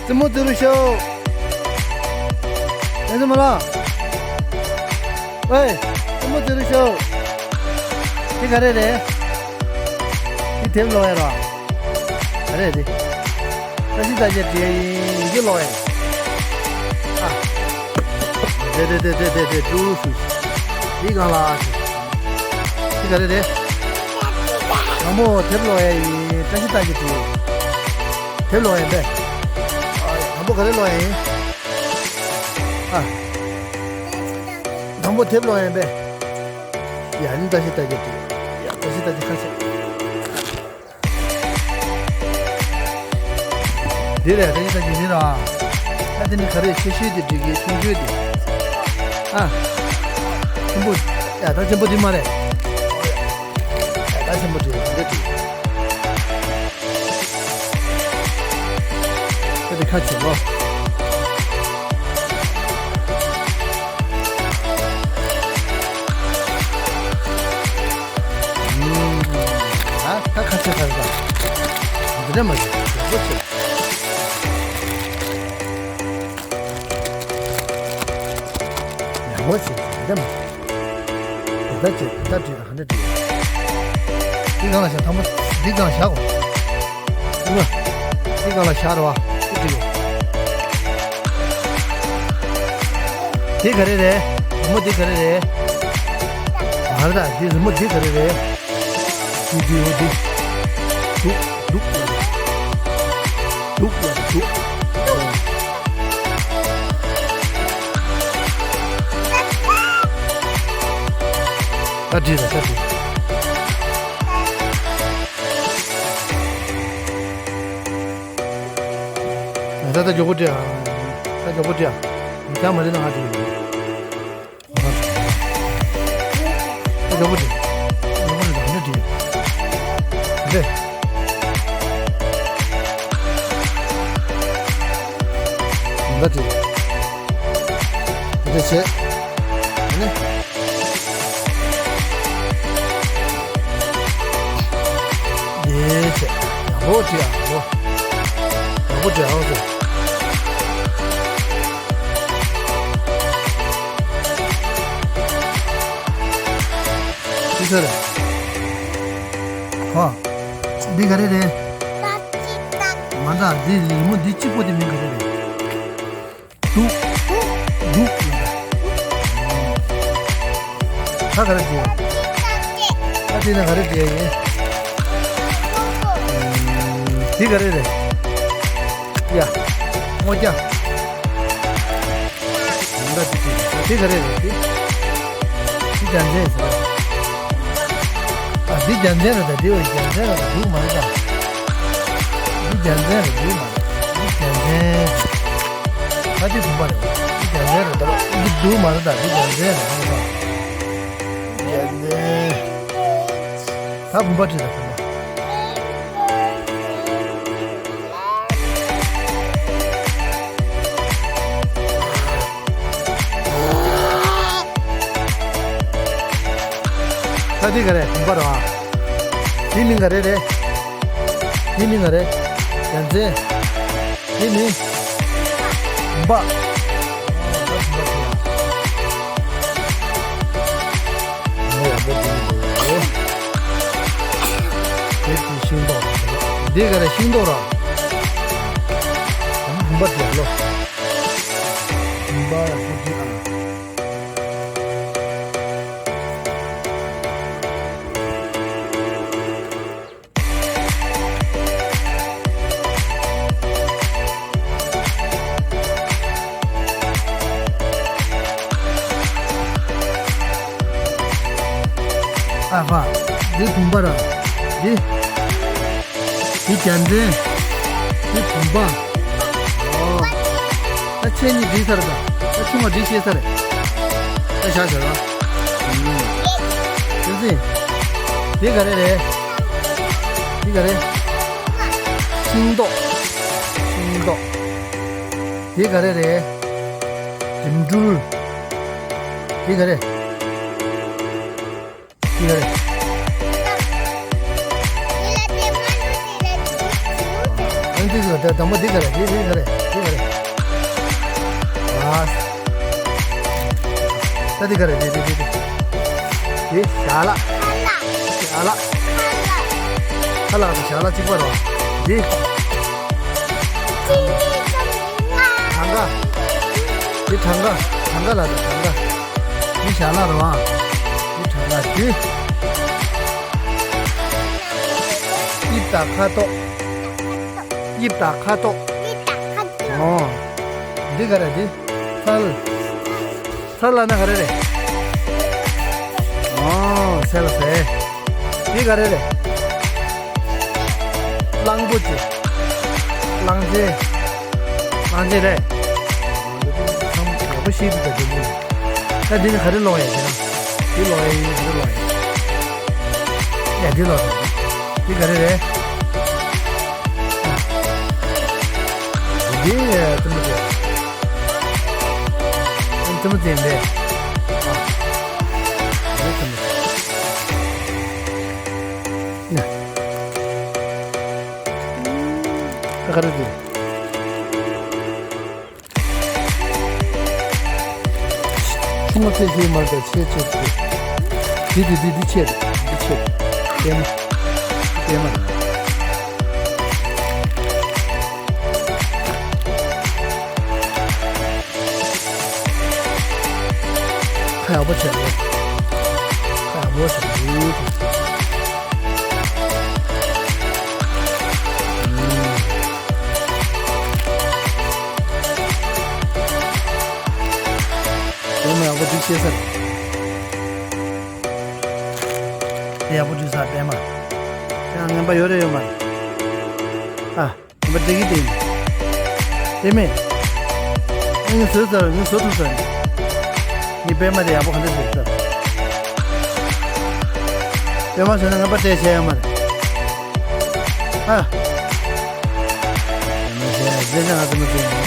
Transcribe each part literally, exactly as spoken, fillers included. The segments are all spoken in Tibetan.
རྩེད་མོ་རྩེ་རུ་ཤོག་ཨེ་ཙི་མ་ལ། ཝེ། རྩེད་མོ་རྩེ་རུ་ཤོག་འདི་ག་རེ་རེད། འདི་དེབ་ཀློག་ཡ་ར། ག་རེ་རེད། བཀྲ་ཤིས་རྟགས་བརྒྱད་བྲིས་ཡ་ཡིན། འདི་ཀློག་ཡ་ཡིན། ཨ། དེ་དེ་དེ་དེ་དེ་དེ་ཀྲུའུ་སུ། འདི་གང་ལ། འདི་ག་རེ་རེད། དང་པོ་དེབ་ཀློག་ཡ་ཡིན། བཀྲ་ཤིས་རྟགས་བརྒྱད་བྲིས། དེབ་ཀློག་ཡ་ཡིན་པས། ཨ། དང་པོ་ག་རེ་ཀློག་ཡ་ཡིན། ཨ། དང་པོ་དེབ་ཀློག་ཡ་ཡིན་པས། ཡ་ནི་བཀྲ་ཤིས་རྟགས་བརྒྱད་བྲིས། ཡ་བཀྲ་ཤིས་རྟགས་བརྒྱད་ཁ་ཤས། འདི་རེད། བཀྲ་ཤིས་རྟགས་བརྒྱད་འདི་ར། ཨ་དེ་ནི་ག་རེ་ཆེ་ཤོས་དེ་བྲིས་གི་ཆུང་ཤོས་དེ། ཨ། ཆེན་པོ། ཡ་ད་ཆེན་པོ་འདི་མ་རེད། ཡ་ད་ཆེན་པོ་བྲིས་འདི་བྲིས། ཨ་དེ་ཁ་ཆེ་ལོ། ཨ་ད་ཁ་ཆེ་ཁ་ཆེ། འདི་འདྲ་མ་རེད། ཡག་པོ་ཆེ། ཡག་པོ་ཆེ། འདི་འདྲ་མ་རེད། འདི་ད་ཅི་ད་བྲིས་ད་ག་འདྲ་བྲིས། འདི་སྒང་ལ་བཞག་དང་པོ་འདི་སྒང་བཞག་གོ། ཨ། འདི་སྒང་ལ་བཞག་རེད་བ། འདི་བྲིས་གོ། འདི་ག་རེ་རེད། རི་མོ་འདི་ག་རེ་རེད། མ་རེད་ད། འདི་རི་མོ་འདི་ག་རེ་རེད། འདི་འདི་འོ་འདི། འདུག་འདུག་ལ། འདུག་ལ་འདུག་ད་བྲིས་ད་ད་བྲིས། ད་ད་མགྱོགས་པོ་བྲིས་ཨ། ད་མགྱོགས་པོ་བྲིས་ཨ། མི་ཚང་མ་རེད་ན་ང་བྲིས། ད་མགྱོགས་པོ་བྲིས། མགྱོགས་པོ་བྲིས། མགྱོགས་པོ་བྲིས་ད་ནི་བྲིས། འདི། ད་བྲིས། འདི་བྱས། ཨ་ནི། ཡེ་ཆེ། ཡག་པོ་བྲིས་ཨ་ལོ། ཡག་པོ་བྲིས་ཨ་ལོ། ཅི་ཟེར། ཧ། འདི་ག་རེ་རེད། མ་འདྲ། འདི་རི་མོ་འདི་གཅིག་པོ་དེ་མིང་ག་རེ་རེད། འདུག་འདུག་ད་ག་རེ་བྱེད། ད་དེ་ན་ག་རེ་བྱེད་ཡིན། འདི་ག་རེ་རེད། ཡ། སྔོ་སྐྱ། འདི་ག་རེ་རེད་དེ། འདི་རྒྱལ་མཚན་ཟེར། ཨ། འདི་རྒྱལ་མཚན་རེད་ད། འདི་བ་རྒྱལ་མཚན་རེད་ད། འདུག་མ་རེད་ད། འདི་རྒྱལ་མཚན་རེད། འདུག་མ་རེད། འདི་རྒྱལ་མཚན། ད་འདི་བུམ་པ་རེད། འདི་རྒྱལ་མཚན་རེད་ད། འདི་འདུག་མ་རེད་ད། འདི་རྒྱལ་མཚན་རེད་ཧ་གོ་ས། རྒྱལ་མཚན། ད་བུམ་པ་བྲིས་ད་བུམ་པ། ད་འདི་ག་རེ་བུམ་པ་རེད་བ། འདི་མིང་ག་རེ་རེད། འདི་མིང་ག་རེ། རྒྱལ་མཚན། འདི་མིང་། བུམ་པ། ད་བུམ་པ་བྲིས་ཡ། མོ་ཡག་པོ་བྲིས་འདུག་དེ་དེ་ཤིང་ཏོག་ར། འདི་ག་རེ་ཤིང་ཏོག་ར། བུམ་པ་བྲིས་ལོ། བུམ་པ་ཡག་པོ་བྲིས་ཨ། ཨ་ཧ། འདི་བུམ་པ་ར། འདི། འདི་རྒྱལ་མཚན། འདི་བུམ་པ། ཨོ། ད་ཁྱེད་གཉིས་འདི་ཚར་ད། ད་ཆུང་བ་འདི་ཤེས་ཚར། ད་བཞག་བཞག་ར། ཨུམ། ཅི་ཟིན། འདི་ག་རེ་རེད། འདི་ག་རེ། ཤིང་ཏོག་ཤིང་ཏོག་འདི་ག་རེ་རེད། འགྲིམ་འགྲུལ། འདི་ག་རེ། འདི་ག་རེ། ཨ་ནི་ འདི་ག་རེ། དང་པོ་འདི་ག་རེ། འདི་འདི་ག་རེ། འདི་ག་རེ། ཨ། ད་འདི་ག་རེ། འདི་འདི་འདི་འདི། འདི་ཞལ་ལག་ཞལ་ལག་ཁ་ལག་དང་ཞལ་ལག་གཅིག་པ་རེད། འདི་གྲངས་ཀ། འདི་གྲངས་ཀ། གྲངས་ཀ་ལ་དང་གྲངས་ཀ། འདི་ཞལ་ལག་རེད་པ། འདི་གྲངས་ཀ། འདི་དབྱིབས་དང་ཁ་དོག་དབྱིབས་དང་ཁ་དོག་དབྱིབས་དང་ཁ་དོག་ཨོ། འདི་ག་རེ། འདི་ཚལ། ཚལ་ལབ་ན་ག་རེ་རེད། ཨོ། ཚལ་ཟེར། འདི་ག་རེ་རེད། གླང་པོ་ཆེ། གླང་ཆེན། གླང་ཆེན་རེད། ཡག་པོ་ཤེས་འདུག་ད་དེ་ནི། ད་འདི་ནི་ག་རེ་ཀློག་ཡ་ཡིན་ན། འདི་ཀློག་ཡ་ཡིན། ག་རེ་ཀློག་ཡ་ཡིན། ཡ་འདི་ཀློག་ད། འདི་ག་རེ་རེད། འདི་ཙི་མོ་ཙི། ཙི་མོ་ཙི་འདི། ཨ། འདི་ཙི་མོ་ཙི། ཡ། ད་ག་རེ་འདི། ཆུང་མ་ཚེ་ཤེས་མ་འདྲ་ཆེ་ཆེ་ཆེ། འདི་འདི་འདི་འདི་ཆེ་རེད། འདི་ཆེ་རེད། པད་མ། པད་མ་རེད། ཁ་ཡག་པོ་བྱས་རེད། ཁ་ཡག་པོ་བྱས་རེད། པད་མ་ཡག་པོ་འདི་ཤེས་ས་རེད། དེ་ཡག་པོ་འདི་ས་པད་མ། ཡང་ངན་པ་ཡོད་རེད་ཡོད་མ་རེད། ཨ། ངན་པ་འདྲ་གི་དེ་ཡིན། དེ་མེད། ངས་བཟོས་ཚར། ངས་བཟོ་ཐུབ་ཚར། ངས་པད་མ་དེ་ཡག་པོ་ག་འདྲ་བཟོས་ཚར། པད་མ་བཟོས་ན་ངན་པ་སྤྲད་བྱས་ཡོད་མ་རེད། ཨ། ང་ཚོ་མ་བྱས་ན་ང་ཚོ་མ་བྱས་ན།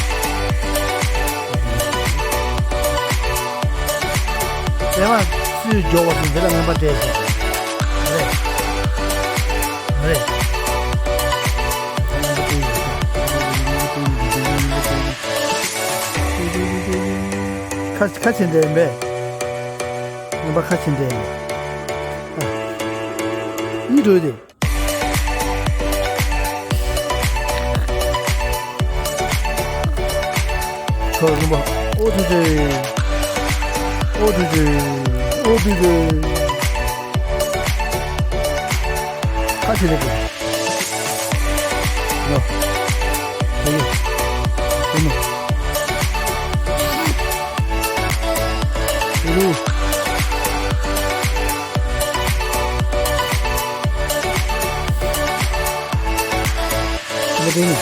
པད་མ་སུས་མགྱོགས་པ་ཞིག་འདི་ལ་ངན་པ་སྤྲད་ཟེར། རེད། རེད། ཁ་ཁ་ཕྱེ་འདྲ་ཡིན་པས། ངན་པ་ཁ་ཕྱེ་འདྲ་ཡིན་པས། ཨ། གཉིད་འགྲོ་དེ། ཁོ་རུམ་པ། ཨོ་ཐུ་ཙེ། ཨོ་ཐུ་ཙེ། ཨོ་ཐུ་ཙེ། ཁ་ཕྱེ་རེད་དེ། ནོ། དེ་ཡིན། དེ་ནི། དེ་རུ། ང་དེ་ནི།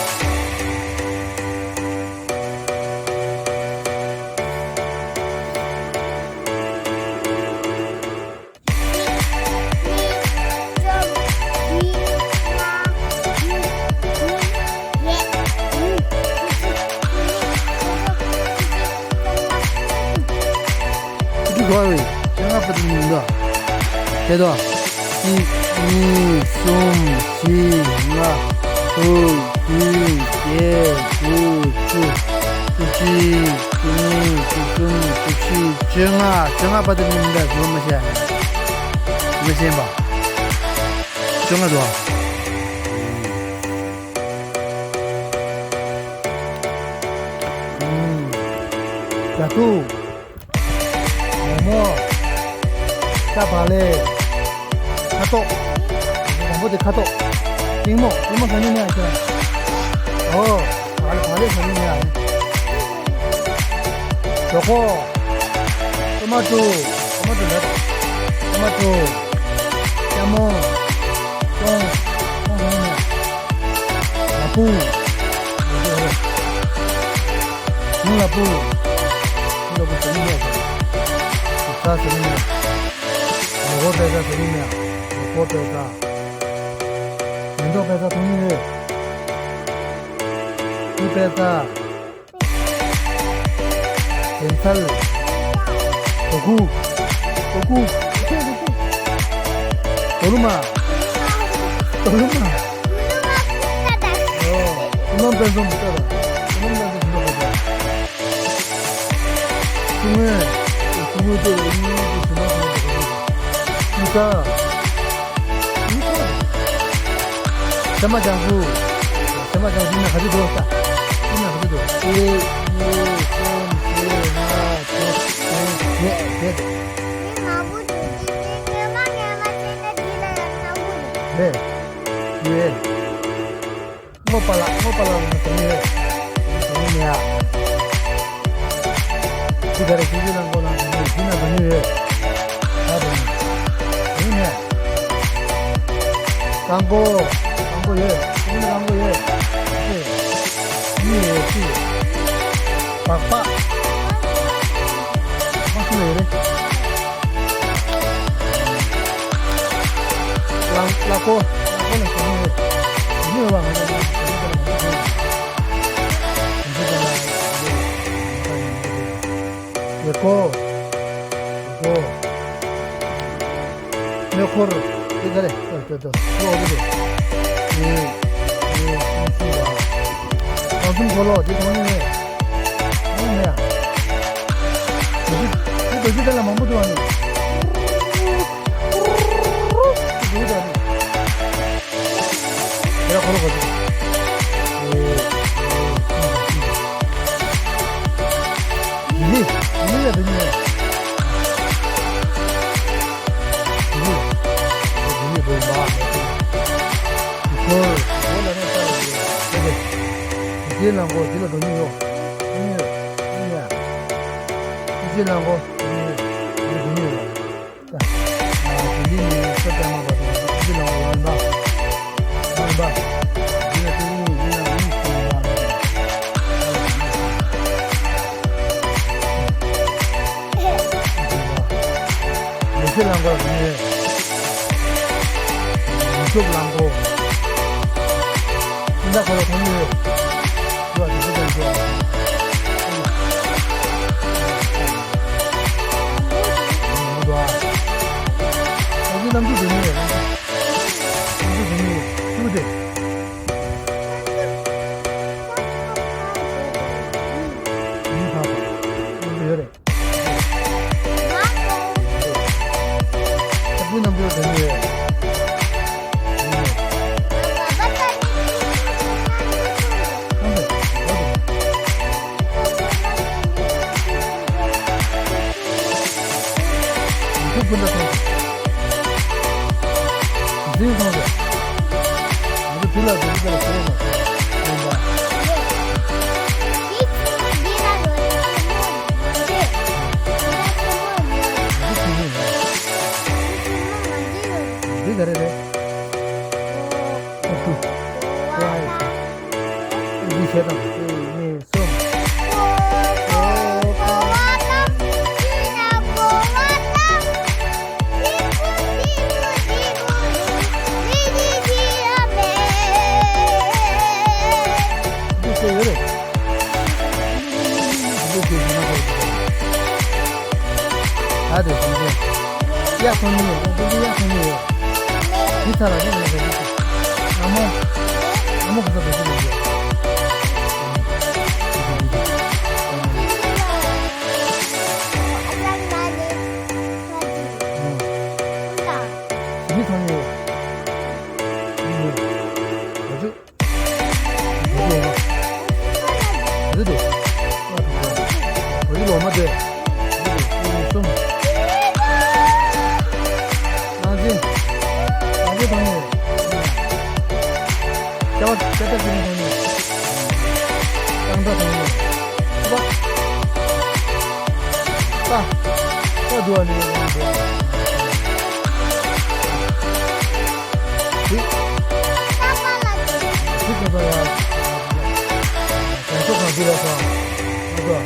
འདི་གོ་བའི་བཅོ་ལྔ་པོ་དེ་མི་འདུག་དེ་དོ། གཅིག་གཉིས། གསུམ། བཞི། ལྔ། དྲུག་བདུན། བརྒྱད། དགུ། བཅུ། བཅུ་གཅིག་བཅུ་གཉིས། བཅུ་གསུམ། བཅུ་བཞི། བཅོ་ལྔ། བཅོ་ལྔ་པ་དེ་མི་འདུག་གོ་མ་ཤེས། མི་ཤེས་པ། བཅོ་ལྔ་འདུག་ཨུམ། རྒྱ་ཐུག་མོག་མོག་ཤ་བག་ལེབ། ཁ་དོག་དང་པོ་དེ་ཁ་དོག་ཏིང་མོ། ཏིང་མོ་ཟ་ནི་མེད་ཨ་ཁྱོད། ཨོ། བག་ལེབ། བག་ལེབ་ཟ་ནི་མེད་ཨ། ཞོག་ཁོག་ཏོ་མ་ཏོ། ཏོ་མ་ཏོ་ལ། ཏོ་མ་ཏོ། སྐྱ་མོ། ཏོང་། ཏོང་ཟ་ནི་མེད་ཨ། ལ་ཕུག་མོ་ལ་ཕུག་མོ་ལ་ཕུག་ཟ་ནི་མེད་ཨ། ཟ་ཟ་ནི་མེད་ཨ། ལོ་གོ་པད་ཚལ་ཟ་ནི་མེད་ཨ། ལོ་གོ་པད་ཚལ། མེ་ཏོག་པད་ཚལ་འཐུང་ནི་རེད། ཀི་པད་ཚལ། དེ་ཚལ། དོ་ཁུ། དོ་ཁུ། དོ་ལུ་མ། དོ་ལུ་མ། ཨོ། ནམ་དཔལ་འཛོམས་ལྟ་དང་། ནམ་དཔལ་འཛོམས་ཟིན་པ་གོ་དང་། ཆུ་སྔོན། ཆུ་སྔོན་དེ་ཡིན་གྱི་ཟིན་པ་གོ་དང་། ཆུ་ཚ། ཆུ་ཚ། ཚེར་མ་ལྗང་གུ། ཚེར་མ་ལྗང་གུ་ཡིན་ན་ག་ཚོད་འདུག་ལྟ། ཡིན་ན་ག་ཚོད་འདུག་གཅིག་གཉིས། གསུམ། བཞི། ལྔ། དྲུག་བརྒྱད། བརྒྱད། བརྒྱད། མི་མང་པོ་འདུག་དེ་དེ་ངོ་མ་ངོ་མ་བྱས་ན་འདི་ལ་ཡང་ཚ་བོ་རེད། རེད། རེད། སྔོ་པ་ལགས། སྔོ་པ་ལགས་ལ་ན་དོན་ཡོད། དོན་ཡོད་ཡ། འདི་ག་རེ་ཞིག་གི་ནང་གོ་ལ་འདི་ནས་འདི་ན་དོན་ཡོད། ད་དོན་ཡོད་ཡ། རྐང་པོ། རྐང་པོ་ཡོད། འདི་ན་རྐང་པོ་ཡོད། ཨེ། གཉིས་ཡོད། གཅིག་ཡོད། སྦག་སྦག་མ་སུ་ལ་ཡོད་རེད། ལག་ལག་པ། ལག་པ་ལ་ཞྭ་མོ་ཡོད། ཞྭ་མོ་ཡོད་པ་ང་ཚོ་ལ་ཞྭ་མོ་དེ་ལ་ང་ཚོ་ཡོད། ང་ཚོ་དེ་ལ་ཡོད། ཡོད་ཀོ། ཡོད་ཀོ། གནས་འཁོར། དེ་ག་རེ། ཏོ་ཏོ་ཏོ། ཁོ་འོ་དེ་རེད། ཨེ། ཨེ། གསུམ་གསུམ་པ། གང་གསུམ་འཁོར་ལོ་དེ་གོང་ནས་མེད། གོང་ནས་མེད་ཡ། དེ་ཚོ་དེ་ཚོ་དེ་ལ་མང་པོ་འདུག་ཨ་ནི། འདུག་ཨ་ནི། དེ་ལ་འཁོར་ལོ་ག་ཚོད། ཨེ། ཨེ། གསུམ་གསུམ་པ། ཡིན་ནི། ཡིན་ནི་ལ་དེ་ནི། ཡིན་ནི། ཡིན་ནི་འགྲོ་མ། འཁོར། འཁོར་ལ་ནི་ལྟ་བ་ཡོད། དེ་དེ། དེ་ལ་འགོ་དེ་ལ་འགྲོ་ཉེན་ཡོད། ཡིན་ནི། ཡིན་ནི། དེ་ལ་འགོ་དེ་ནི་དེ་ལ་འགྲོ་ཉེན་ཡོད། ད། ཨ། དེ་འདི་ནི་ས་ཆ་མ་པ་དང་དེ་ལ་འགོ་ཡོང་ད། ཡོང་ད། དེ་ལ་དེ་ནི་དེ་ལ་ཡིན་ཞེས་ཡོང་ད། ལས་བྱེད་ལ་འགོ་ནས། ཡུལ་ཤུལ་ལ་འགོ། སྤུན་ཟླ་ཁོ་ལ་གོ་ནི་ཡོད། ཡོད་དེ་ཚོ་ཀྱང་ཡོད། མི་འདུག་ཨ། ཨ་ནི་གནམ་གྲུ་འགྲོ་ནི་རེད། གནམ་གྲུ་འགྲོ་ནི་རེད། ཤུགས་དེ། མི་ཕར་གནམ་གྲུ་ཡོད་རེད། ཨ་ཁུ་རྣམ་པའི་དོན་ཡོད། འདི་ག་རེ་རེད། ཨ་ཏུ། ཨ་ཏུ། འདི་བྱས་དང་། གཉིས། གསུམ། འདི་བྱས་ཡོད་རེད། འདི་བྱས་ཡོད་ན་ཧོ། ད་དེ་བྱས་ཡོད། གཡག་མཐོང་མྱོང་ཡོད། འདི་གཡག་མཐོང་མྱོང་ཡོད། འདི་ཚ་ལ་ནི་ང་ཚོ་འདི་བྱས། ལ་མོ། ལ་མོ་ག་ཚོད་འདུག་ཅི་ལ་ཡོད། ཞི་མི་མཐོང་ཡོད། ཞི་མི་ཡོད། ང་ཚོ། ང་ཚོ་ལོ་མ། ང་ཚོ་ལོ་མ་དེ། གསུམ། ནང་ཆེན། ནང་ཆེན་མཐོང་ཡོད། སྐྱ་བ། སྐྱ་རྟ་ཅི་མི་མཐོང་ཡོད། རྐང་རྟ་མཐོང་ཡོད། ཁུ་པ། རྟ། རྟ་འདུག་ཨ་ནི། རྟ་འདུག་ཨ་ནི། དེ། དེ་ཁ་ཚ་ཡ། གྲོང་ཚོ་གང་འདུག་ལ་ས། ཁ་ཚ།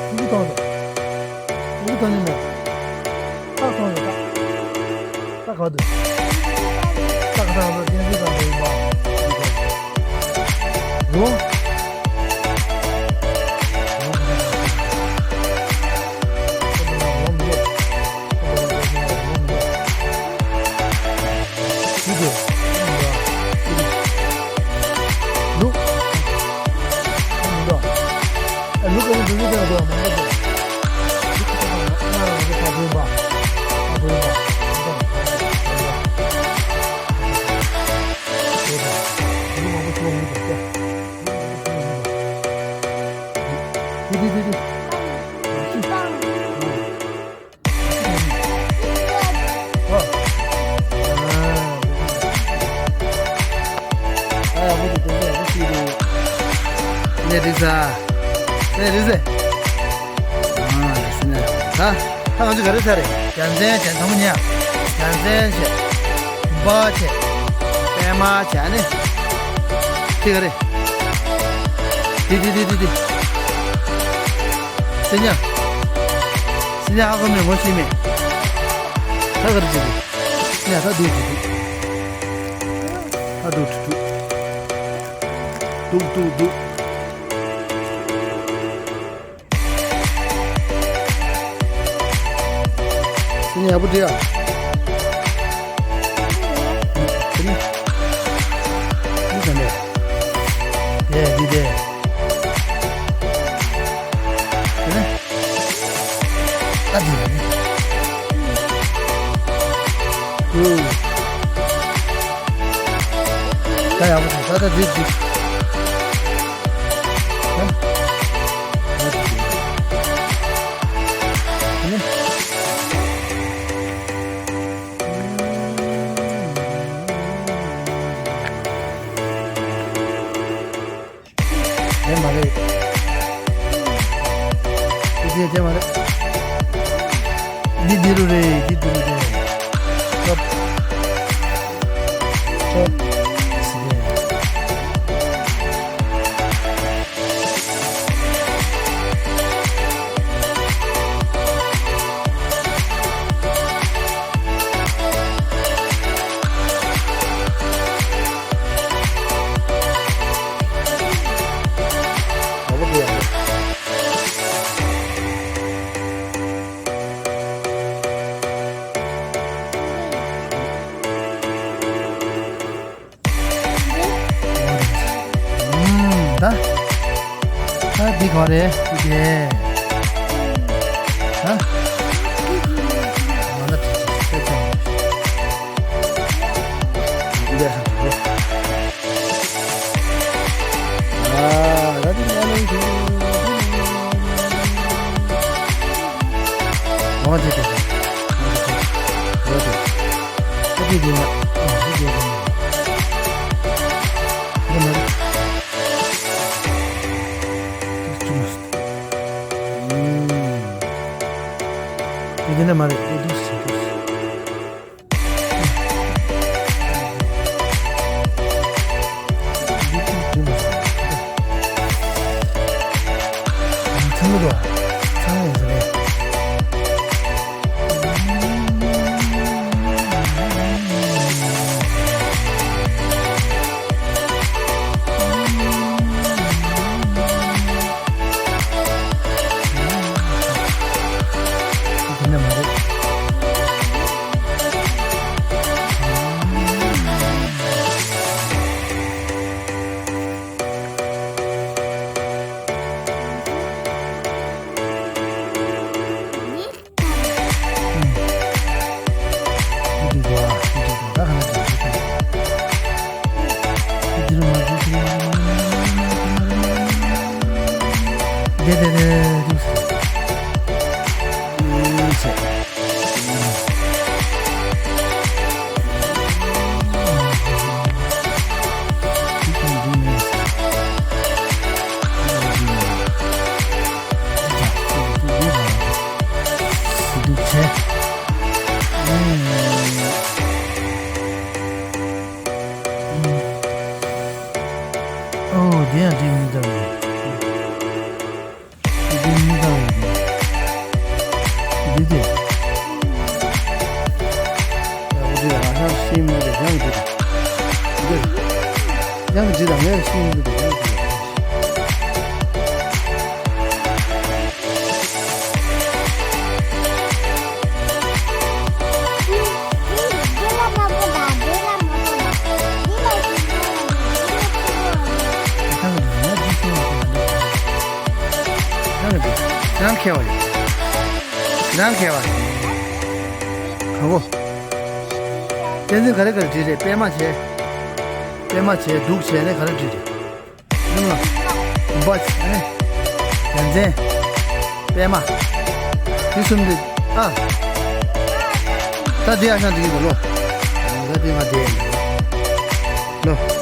ཁུ་གུ་ཐང་དང་། ཁུ་གུ་ཐང་ནི་མེད། སྟག་ཐང་ནི་སྟག། སྟག་ག་འདུག་སྟག་ཐང་དུ་བསྟན་འཛིན་དང་འདྲ་ཡིན་པ། ལོ། ནས་རིག་ས། ནས་རིག་ས། ཨ་ནས་ས། ད་ང་ཚོ་ག་རེ་ས་རེད། རྒྱལ་མཚན་བྱས་དང་པོ་ཉལ། རྒྱལ་མཚན་བྱས། བུམ་པ་བྱས། པད་མ་བྱས་ནས། དེ་ག་རེད། དེ་དེ་དེ་དེ་དེ། སེ་ཉ། སེ་ཉ་ཧ་གོ་མེད་ངོ་ཤེས་མེད། ད་ག་རེ་བྱེད་དགོས། སེ་ཉ་ད་སྡུག་སྡུག་སྡུག་ད་སྡུག་སྡུག་སྡུག་སྡུག་སྡུག་སྡུག་སེ་ཉ་ཡག་པོ་བྲིས་ཨ། སེ་ཉ། འདི་ག་ནས། དེ་འདི་དེ། དེ་ནས། ཨ་འདི་ནས། ཨུ། ད་ཡག་པོ་བྱུང་། ད་ད་འདི་འདི། ད། ད་འདི་འདི། ཨ་ནི། དེ་མ་རེད། དེ་དེ་དེ་མ་རེད། འདི་འདི་རུ་རེད། འདི་འདི་རུ་རེད། ཅོབ། ཅོབ། སི་རེད། ད། ད་འདི་ག་རེད། འདི་དེ། ད། མ་ན་ཏི་ཏི་ཏི་ཏི། འདི་ཧ་གོ། ཨ། ད་འདི་ཉན་ལོང་གི། འོ་དེ་དེ། འོ་དེ། ཨ་དེ་དེ་ན། ཨ་དེ་དེ་ན། དེ་མ་རེད། དེ་ཅུང་ཟད། ཨུམ། དེ་དེ་ན་མ་རེད། དེ་དུས་སུ་དུས་སུ། དེ་དུས་དེ་མ་རེད། ཚང་མ་དུ་ཚང་མ་ཡིན་ས་རེད། སྡུག་ཆེ། ཨོ། དེ་ཡང་དེ་མི་འདྲ་བའི། དེ་མི་འདྲ་བའི། འདི་དེ། ཨོ་དེ་ལ་ང་ཤ་ཤེས་མི་འདུག་ཡང་འདི། འདི། ཡང་འདི་དང་ངས་ཤེས་མི་འདུག་ཡང་འདི། རང་ཁེ་བ་རེད། རང་ཁེ་བ་རེད། ག་གོ། བསྟན་འཛིན་ག་རེ་ག་རེ་བྲིས་རེད། པད་མ་བྱས། པད་མ་བྱས་འདུག་བྱས་ནས་ག་རེ་བྲིས་རེད། ཡུམ་ལ། བུམ་པ་བྱས། ཡ་མཚན། པད་མ། དེ་གསུམ་དེ། ཨ། ད་དེ་ཨ་ཞང་དེ་ཡིན་ལོ། ད་དེ་ང་དེ་ཡིན་ལོ།